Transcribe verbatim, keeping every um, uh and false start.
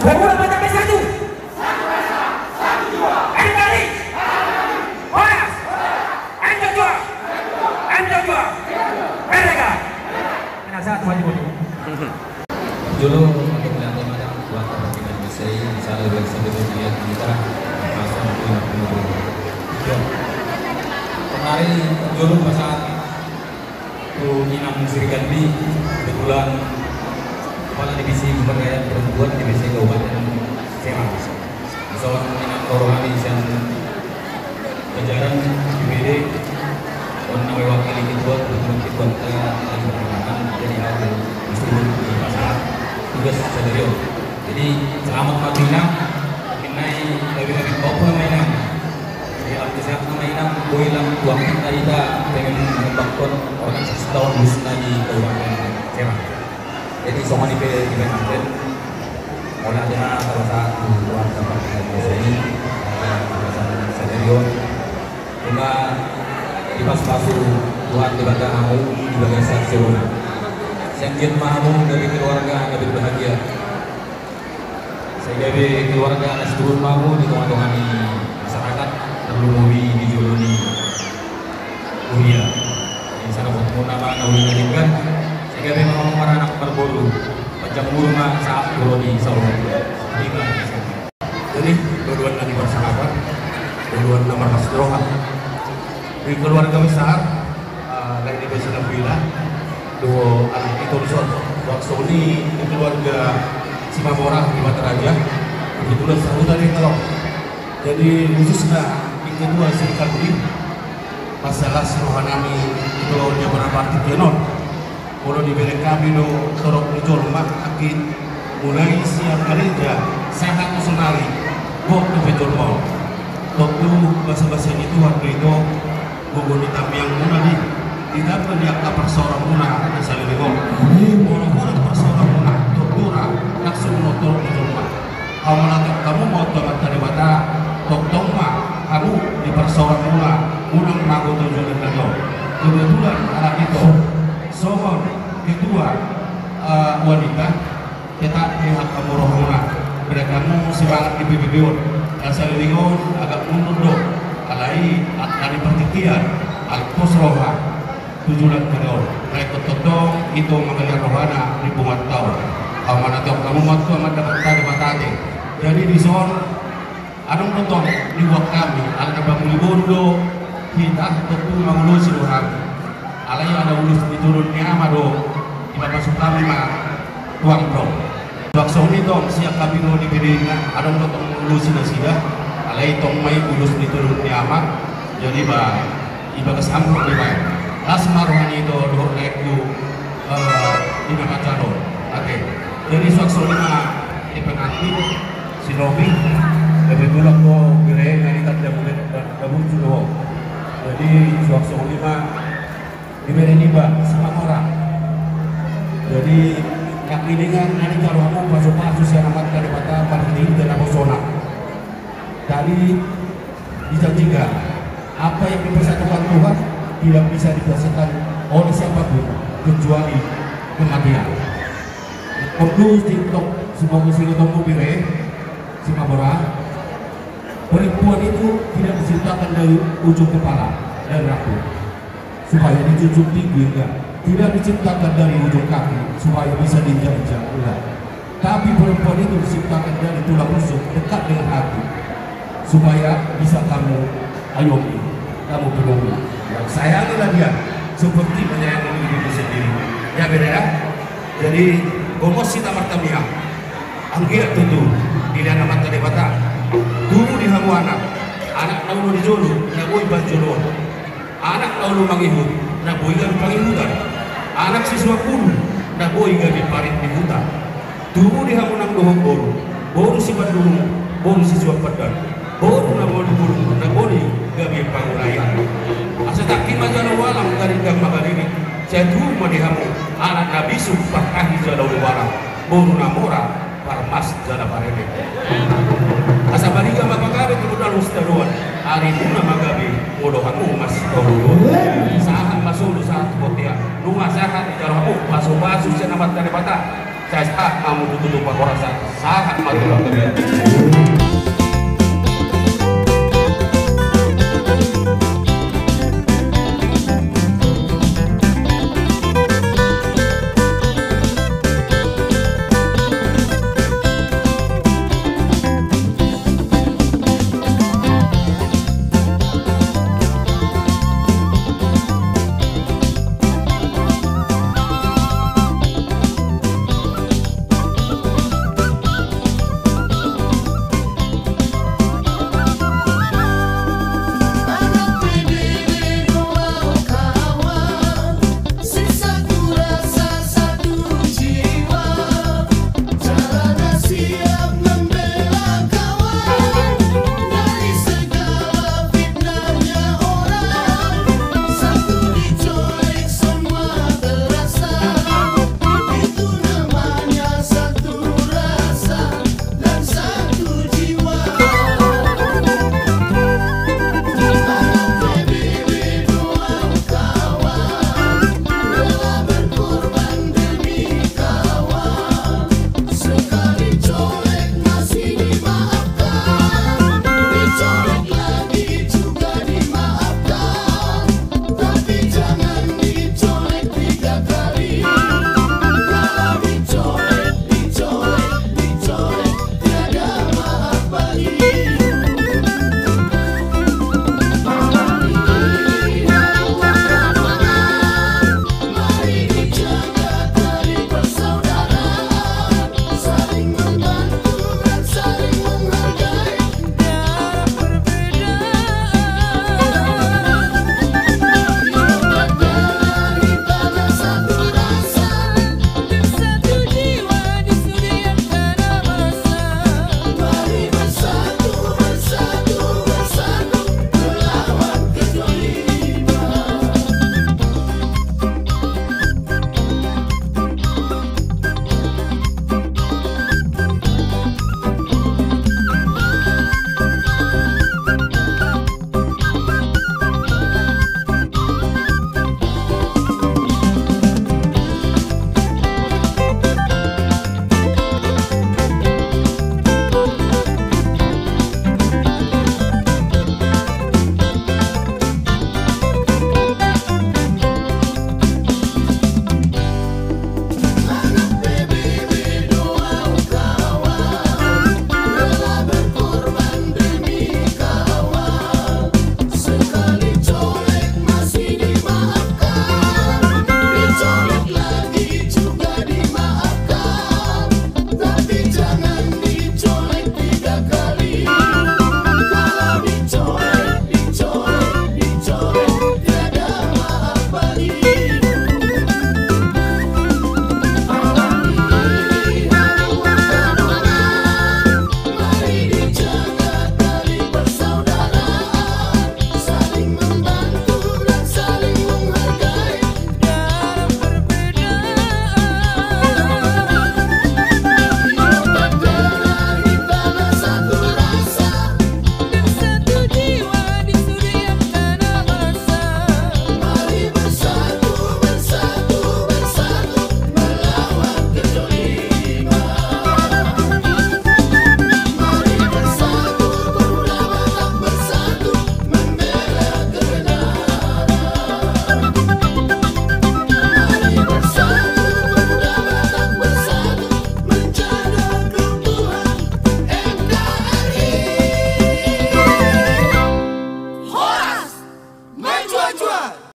Formula Batak Band satu. Enda Rich. Horas. Enda Joa. Enda Joa. Mereka. Enak saat maju. Jolo, pakai belakang mana? Buat apa kita bisa ini? Misalnya, biasa kita lihat kita pasang pun. Kemarin, jolo, pasang tu Inang Srikandi, kebetulan Kepala Divisi Pemberdayaan Perempuan D P C Kabupaten Serang. Dison Inang Rohani sian jajaran B P D, on na mewakili ketua, kebetulan ketua kita lagi berhalangan, jadi aku disuruh di pasar tugas sendiri. Jadi selamat ma tu Inang, mungkin naik lebih-lebih kau pun ma Inang. Jadi alhamdulillah ma Inang, boi lam tuang kita, kita pengen mengembangkan organisasi taon khususnya di Kabupaten Serang. Jadi songon i pe di pengantin, mauliate ma salah satu Tuhan dapat kita ini, kita sendiri. Cuma dipasu-pasu Tuhan Debata hamu di bagasan sirona. Sian dia ma hamu gabe keluarga na berbahagia. Sai gabe keluarga na siturut ma hamu di tonga-tonga ni masyarakat, tarlumobi di jolo ni huria. Di sana buat muna ma na uli na denggan. Sai gabe ma hamu maranak marboru. Panjang umur ma sahat tu ro ni saur matua. Jadi, dua-duana na di masyarakat, dua-duana na marlas ni roha. Di keluarga besar, eh, lain di Basa Nambila, do anak itu di son. Waktu ini di keluarga Simamora di Bataraja, kebetulan sahuta di tolong. Jadi khususnya di ketua Srikandi, masalah si rohanami itu dia berarti dia non. Molo dibereng hami do torop ni jolma, anggiat mulai sian gareja sahat tu sonari, gok dope jolma on. Tontu basa-basa ni Tuhan do ito, gogo ni tamiang muna di, ditamba ni angka parsaoran muna na saleleng on. Molo hurang parsaoran muna, tontu ra langsung do torop ni jolma. Hamu na tong hamu ma tu Amanta Debata, tongtong ma hamu diparsaoran muna, unang mago tu joloan na liat. Kebetulan ala ito songon ketua, eh, wanita, tetap lihat hamu rohamuna. Bereng hamu semangat di P B B on. Asa lilingon agak mundur do. Alai angka ni partingkian, alai pos roha. Tujuan kedua, naik ke totong, ito mangalian rohana di bunga taon. Amanat yang kamu matu amat dapat tadi batate. Jadi di son, adong do tong di buat kami, ala na panguli bondo, hita tentu mangulusi do hami. Alai ada ulus di turun ni ama do, di bapak sukami ma, tuang do. Tuak songon i tong, sian hami do di P D I na, adong do tong ulos nasida, alai tong ma i ulos ni turun ni ama, jadi ba, ibagas amplop do ibaen. Las ma roha ni ito dohot laengku, eh, di na manjalo. Oke. Jadi tuak songon i ma di pengantin, si Robi, kebetulan do bere na di tanda bule, tabucu do. Jadi tuak songon i ma, Dibere niba, Simamora. Jadi, nangkiningan na nijalo hamu pasu-pasu sian Amanta Debata, marhite-hite nabosona. Tadi dijanjikan, apa yang dipersatukan Tuhan tidak bisa dipisahkan oleh siapapun kecuali kematian. Fokus di tok, semoga sini temu bire, Simamora. Perempuan itu tidak diciptakan dari ujung kepala, dari rambut. Supaya dijunjung tinggi, enggak. Tidak diciptakan dari ujung kaki supaya bisa diinjak-injak, enggak. Tapi perempuan itu diciptakan dari tulang rusuk dekat dengan hati supaya bisa kamu ayomi, kamu penuhi. Ya, sayangilah dia seperti menyayangi dirimu sendiri. Ya, beda ya? Jadi, gomos hita martamiang. Anggiat tutu dilehon Amanta Debata. Tubu di hamu anak, anak na olo di jolo, na boi panjoloan. Anak na olo mangihut, na boi gabe pangihutan. Anak sisuan boru, na boi gabe parit ni huta. Tubu di hamu nang dohot boru, boru sibandurung, boru sisuan pandan. Boru na boi boru, na boi gabe pangulayan. Asa tangki ma jala ualang, garinggang ma gariring. Sai tubu ma di hamu anak na bisuk, partahi jala ulubarang. Boru na mora, parmas jala pareme. Asa bariga ma pagabe tu dalan sitadoan, arimuna ma gabe, molo hamu masitadoan. Sahat ma solu sahat tu bontean, nunga sahat dijalo hamu pasu-pasu sian Amanta Debata. Sai sahat ma hamu tutu tu parhorasan.